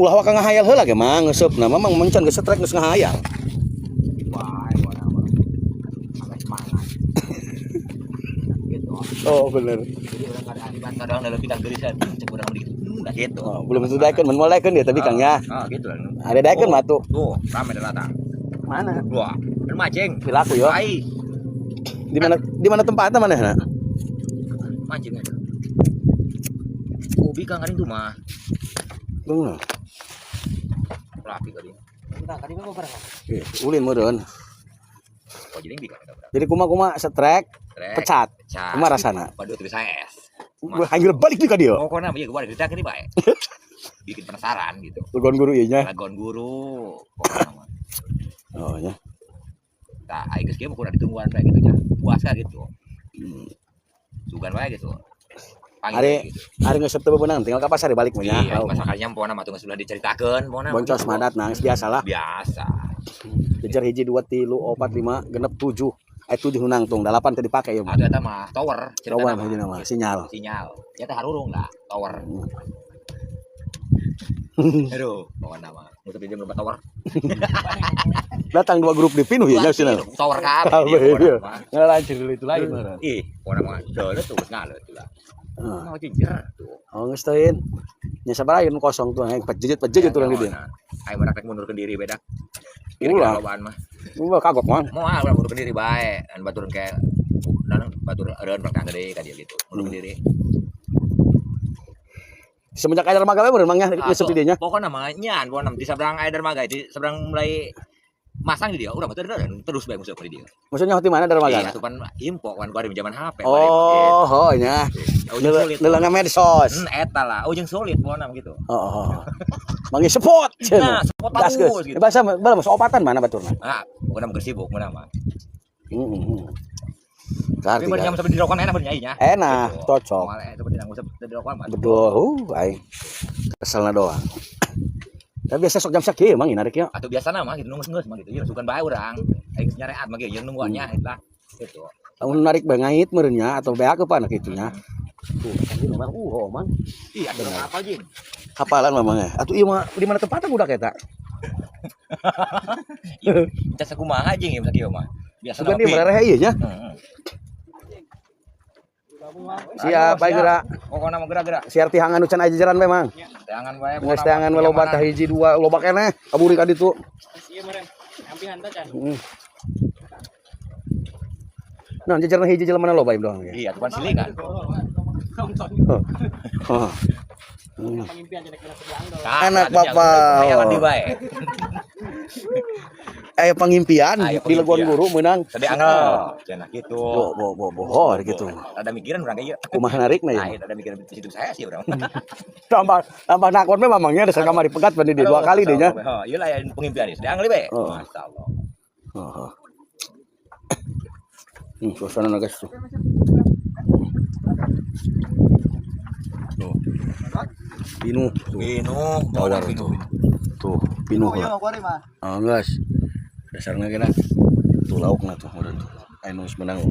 Ulah waka ngahayal heula ge mah ngeuseupna mah mang mencan geus strike geus ngahayal. Wah, warna apa? Agak semangat. Gitu. Oh, bener. Jadi orang kada adiban kadang dalam bidang gerisan cek urang begitu. Nah, gitu. Oh, belum tentu daekeun, mun moal daekeun dia tapi Kang ya. Ah, gitu lah. Ada daekeun mah tuh. Tuh, rame dah datang. Mana? Wah, kan mancing. Perilaku yo. Ai, Di mana tempatnya mana na? Mancing aja. Ubi kang tuh mah. Bener. Rapi kali. Ih, ulin meureun. Oh, jadi bika kita berapa? Jadi kuma-kuma strike Trek, pecat. Pecat. Kumaha rasana? Waduh, tulis saya es. Gua anggil balik di ka dieu. Pokoknya iya gua cerita kini bae. Bikin penasaran gitu. Legon guru ieu nya. Lagon guru. Pokoknya mah. Oh nya. Nah, aing geus kieu mah kurang ditungguan bae gitu nya. Puasa gitu. Sugan bae gitu. Panggil Ari gitu. ari ngeuseep teu beunang tinggal ka pasar balik mah nya. Iya, masakannya pokoknya mah tuh geus ulah diceritakeun pokoknya. Boncos madat nangis biasalah. Biasa. Jejer hiji 2 3 4 5 genep 7. Eh 7 nu nangtung, 8 teu dipake ieu mah. Atuh eta mah tower cerita Tower mah. hiji mah sinyal. Sinyal. Ya teh harurung lah, tower. Aduh, pokoknya mah. Musuh pinjam lomba tower. Datang dua grup di pinuh ya nya cenah. Tower kabeh. Kabeh, Iya, iya. pokoknya mah. Ngalancir dulu itu lain meureun. Ih, pokoknya mah deuleu tuh geus ngaleut tuh lah. Heeh. Mau jejer tuh. Oh geus teuin. Nya sabaraha ieu nu kosong tuh yang pejejet-pejejet urang di dieu. Ayo urang rek mundurkeun diri beda. Ulah. Kira-kira lobaan mah. Ulah kagok mah. Mau ah urang mundurkeun diri bae, an batur kayak nah batur eureun urang gede ka dia gitu. Mundurkeun diri. Semenjak aya dermaga we meureun mang nya Ah, geus di dieu nya. Pokoknya mah nyan, pokoknya di seberang aya dermaga di seberang mulai masang di dia, urang mah terus bae musuh di dia. Maksudnya di mana dermaga? Iya, atuh pan info kan kuari zaman HP. Oh, oh nya. Ujung sulit. Leuleuh medsos. Eta lah, ujung sulit pokoknya mah gitu. Oh, oh. Mangi spot cenah. Nah, spot Gas bagus geus. gitu. Bahasa bala masuk opatan mana baturna? Ah, pokoknya mah sibuk pokoknya mah. Heeh. Tapi Karti. bener sampai di rokok enak bener nya. Enak, cocok. Moal itu bener ngusap di rokok mah. Betul, aing. Keselna doang. Tapi biasa sok jam sakieu emang narik ya. Atau biasa mah gitu nunggu nunggu mah gitu. Ya sugan bae urang. Aing geus nyareat mah gitu, nungguannya gitu lah. Gitu. Lamun narik bae ngait meureun nya atau beak apa anak itunya. Tuh, kan di rumah oh, mang. Ih, ada orang apa jing? Hafalan mamang ya. Atuh ieu mah di mana tempatnya budak eta? Minta sakumaha jing ya sakieu mah. Biasa Sugan dia merereh ieu nya. Heeh. Siap, bae gerak. Pokoknya mah gerak-gerak. Siar tihangan nu can aya jajaran bae mang. Teangan bae. Geus teangan we loba tah hiji dua loba keneh kaburi ka ditu. Iya meren. Ampihan teh can. Heeh. Nah, jajaran hiji jelema loba ieu doang ya. Iya, tuh kan silingan. Oh. Pangimpian jadi kena sebelah dong. Nah, Anak ada yang bapak. Hayalan di bae. Eh pangimpian Ayo, di Legon pangimpian. Guru menang. Tadi angel. Cenah gitu. Bo bo bo bo gitu. Ada mikiran urang kayak Kumaha narikna Nah, ya. ada mikiran di situ saya sih urang. Tambah tambah nakon mah mamangnya dasar kamari pegat pan di dua kali deh nya. Oh, iya lah ya pengimpian ini. Sedang bae. Oh. Masyaallah. Oh. Suasana guys tuh. Tuh. Pinuh tuh. Pinuh, Tawar tuh. Tuh, pinuh lah. Oh, guys. Dasarnya kira tuh laukna tuh udah tuh. Anu geus menang.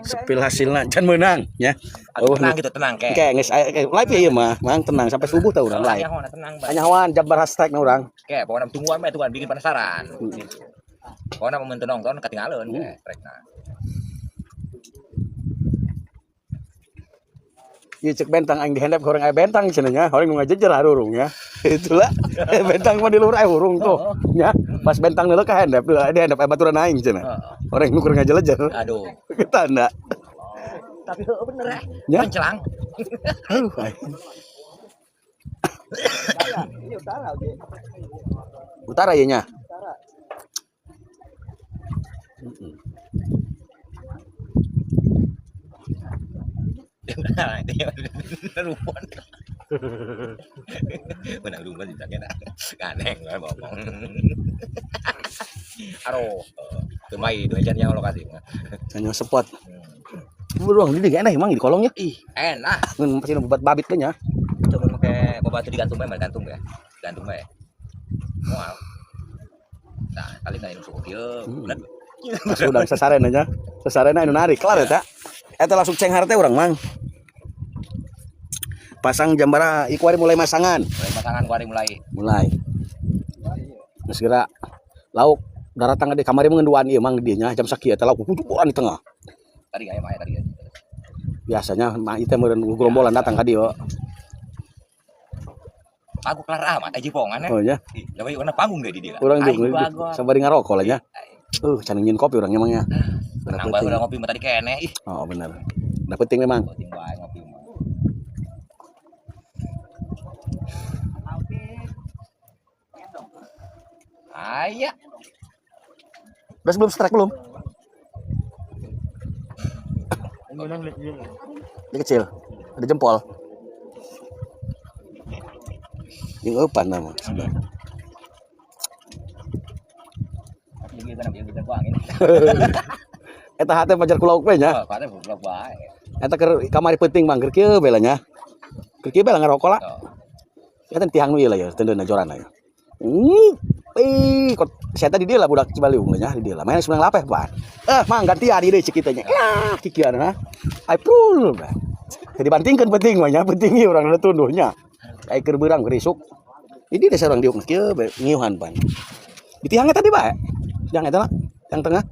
Sepil hasilna can menang ya. Oh, tenang gitu, tenang kayak. Kayak geus live ya ieu mah, mang tenang sampai subuh tah urang live. Tenang, bae. Kanyahoan jam hashtag na urang. Kayak pokoknya tungguan bae tuh kan bikin penasaran. Gitu. Pokoknya momen nonton ketinggalan kayak trekna. Ieu cek bentang aing dihendep goreng aya bentang cenah nya, horeng nu ngajejer harurung ya. Itulah bentang mah di luhur aya hurung tuh. Nya, pas bentang neuleuh ka hendep, dihendep aya baturan aing cenah. Horeng nu keur ngajelejer. Aduh. Tanda. Tapi heueuh bener eh. Ya. Mencelang. Aduh, aing. Ini utara oke. Utara ieu nya. Utara. Rumpun. Menang rumpun tidak kena. Ganeng lah ngomong. Aduh, kemai itu aja yang lokasi. Hanya spot. Beruang di enak emang di kolongnya. Ih, enak. Ngan pasti buat babit teh nya. Coba pakai batu digantung bae, gantung ya. Gantung bae. Moal. Nah, kali naik suku kieu. Sudah sasarena nya. Sasarena anu narik kelar eta. Eta langsung cenghar teh urang mang. Pasang jam baraha? Ieu kuari mulai masangan. Mulai pasangan kuari mulai. Mulai. Geus geura lauk daratang di kamari mah ngenduan ieu mang di dieu nya jam sakieu teh lauk kucukuran di tengah. Tadi aya mah tadi. Biasanya mah ieu teh meureun gerombolan datang ka dieu. Aku kelar amat aja jipongan ya. Oh nya. Ih, lah warna panggung deh di dia. Urang Aing jeung bagus. sabari ngarokok lah nya. Can nyieun kopi urang nya mang nya. Udah Nambah penting. udah ngopi mah tadi keneh ih. Oh bener. Udah penting memang. Penting bae ngopi mah. Aya. Udah sebelum strike belum? Ini kecil. Ada jempol. Yang eupan nama sebenarnya. Jeung ieu kan jeung angin. Eta hate pajar ku lauk we nya. Oh, kate goblok bae. Eta keur kamari penting mang keur kieu bela nya. Keur kieu bela ngarokok lah. Oh. Eta tihang nu ieu lah ya, tendeuna jorana ya. Ih, kok saya tadi dia lah budak Cibaliung lah nya, di dia lah. Main sebenang lapeh, Pak. Eh, mang gantian ieu deui cek kitu nya. Ya, kikian ha. Ai prul. Jadi bantingkeun penting mah nya, penting ieu urang tunduhnya. Ai keur beurang keur isuk. Ini desa orang diuk kieu bae ngiuhan pan. Di tiangnya tadi bae. Tiang eta lah, yang tengah.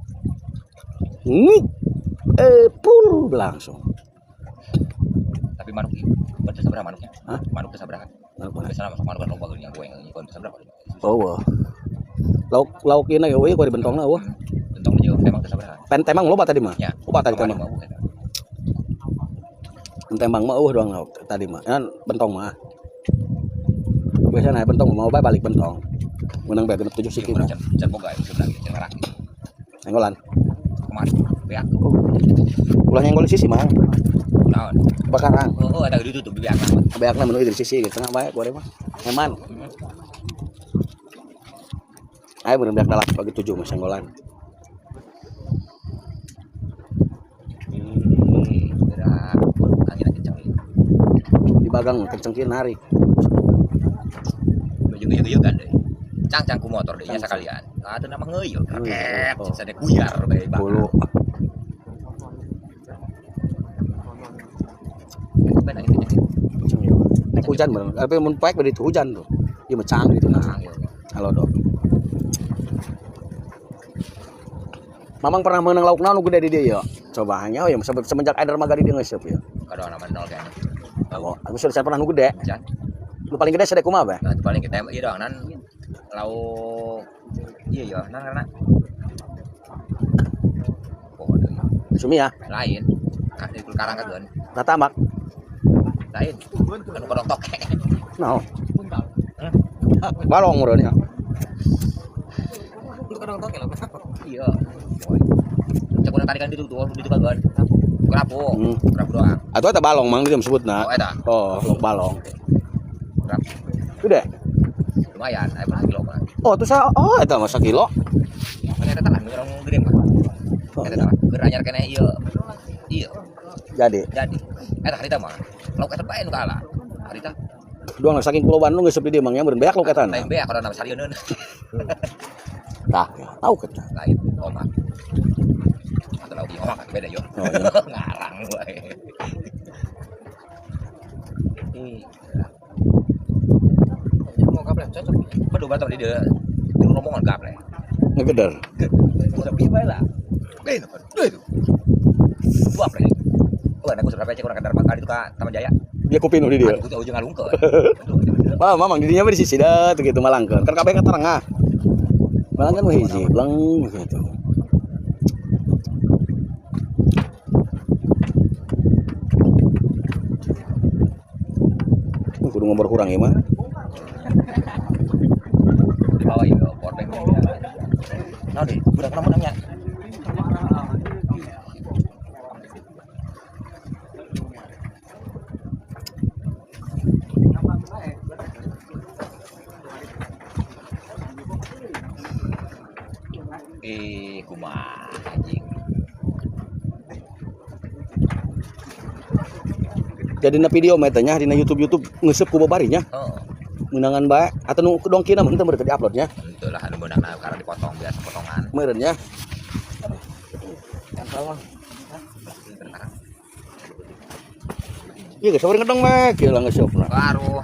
Prul langsung. Tapi manuk ieu, teu sabaraha manuknya? Hah? Manuk teu sabaraha. Manuk mana? Biasana masuk manuk kan loba geuning gue yang nyikon teu sabaraha. Oh, wah. Lauk lauk ieu na eueuh ku dibentongna eueuh. Bentong jeung temang teu sabaraha. Pen temang loba tadi mah. Ya. Loba tadi Kamari temang. mah eueuh eta. Tembang mah eueuh doang lauk tadi mah. Kan bentong mah. Biasana bentong mau bae balik bentong. Menang bae genep 7 siki mah. Can can boga ieu sebelah can ngarak. Nenggolan. Kemari beak. Oh. Ulah nyenggol di sisi mah. Naon? Bakaran. Oh, ada ditutup di beak mah. Beakna menu di sisi di tengah bae kuari mah. Eman. Ayo bener beak dalak pagi 7 mah senggolan. Gerak. Angin kenceng ieu. Di bagang kenceng kieu narik. Baju ngeuyeuk kan deui. Cang-cang ku motor deui nya sakalian. Ah teu nama ngeuyeuk. Raket, Oh. sade buyar bae bang. Bulu. Ben angin kenceng. Kenceng ieu. Naik hujan bener. Tapi mun poek bade itu hujan tuh. Ieu mah cang gitu nah. Angin. Halo dok. Mamang pernah menang lauk naon nu gede di dieu ya? Coba hanya oh ya semenjak aya dermaga di dieu geus ya. Kadang nama nol kayaknya. Oh, aku sudah pernah nu gede. Can. Nu paling gede sadek kumaha bae? Nah, itu paling kita iya doang nan lauk iya ya nan karena oh, deui. Sumi ya, Lain. Kan di karang kan rata amak. Lain. Anu kodok toke. Nah. Balong meureun ya. Iya. Cek urang tadi kan ditutup, ditutup kan. Kerapu, kerapu doang. Atuh eta balong mang dieu sebutna. Oh, eta. Oh, lauk balong. Kerapu. Gede. Lumayan, aya berapa kilo mah. Oh, tuh saya oh eta mah sakilo. Kan eta talan urang gede mah. Oh, Eta talan. Keur anyar keneh ieu. Iya, jadi. jadi. Eta harita mah. Lauk eta bae nu kalah. Harita Doang saking pulau Bandung geus di dieu mang nya meureun beak lauk eta. lain beak kalau nama sarieun. Tah, tahu kita. Lain omak. Atau lauk ieu omak beda yo. Oh, iya. Ngarang wae. Ih, Mau kapan cocok. Aduh, batal di dia. Turun rombongan gaple. Ngegeder. Sepi bae lah. Eh, itu. Dua pre. Oh, aku seberapa cek urang ka Darma itu ka Taman Jaya. Dia kopi nu di dieu. Aku teh ujung ngalungkeun. Wah, mamang di dinya mah di sisi dah tuh gitu malangkeun. Kan kabeh ka tengah. Malang kan hiji, bleng gitu. Kudu ngomor kurang ya mah. Di bawah ieu power bank. Nah, deh, budak nama nanya. Eh, kumaha anjing. Jadi na video mah eta nya dina YouTube YouTube ngeuseup ku babari nya. Oh, Meunangan bae atau nu dongkina mah henteu meureun teu di-upload nya. itulah anu meunang karena dipotong biasa potongan. Meureun nya. Iya geus sabar ngedong mah, kieu lah geus siapna. Baru.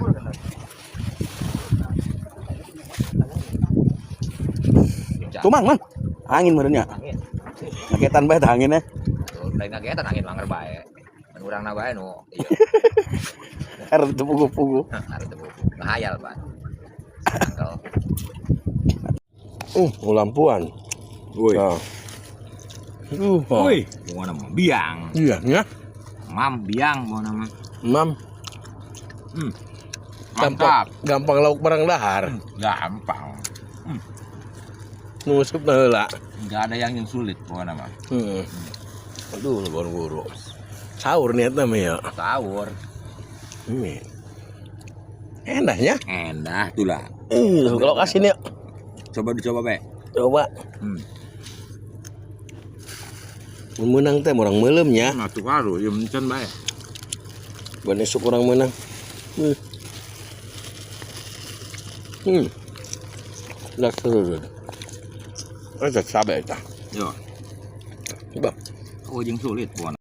Tuh mang, mang. Angin meureun nya. Angin. Ngagetan bae tah anginnya. Tuh, lain ngagetan angin manger bae. Mun urangna bae nu ieu. Harus teu puguh-puguh. Harus teu ngahayal, Pak. Tangkel. Lampuan. Woi. Nah. Woi, mau nama biang. Iya, ya. Mam biang mau nama. Mam, Mantap. Gampang lauk barang dahar. Gampang. Nu usupna heula. Enggak ada yang sulit pokoknya mah. Aduh, buru-buru. Sahur niatna mah ya. Sahur. Ini. Endahnya. Endah tuh lah. Kalau kasih nih. Coba dicoba, Be. Coba. Mun meunang teh urang meuleum nya. Nah, tuh baru ya mencen bae. Ban esuk urang meunang. Lah seru. Eta cabe eta. Yo. Coba. Oh, jeung sulit pokoknya.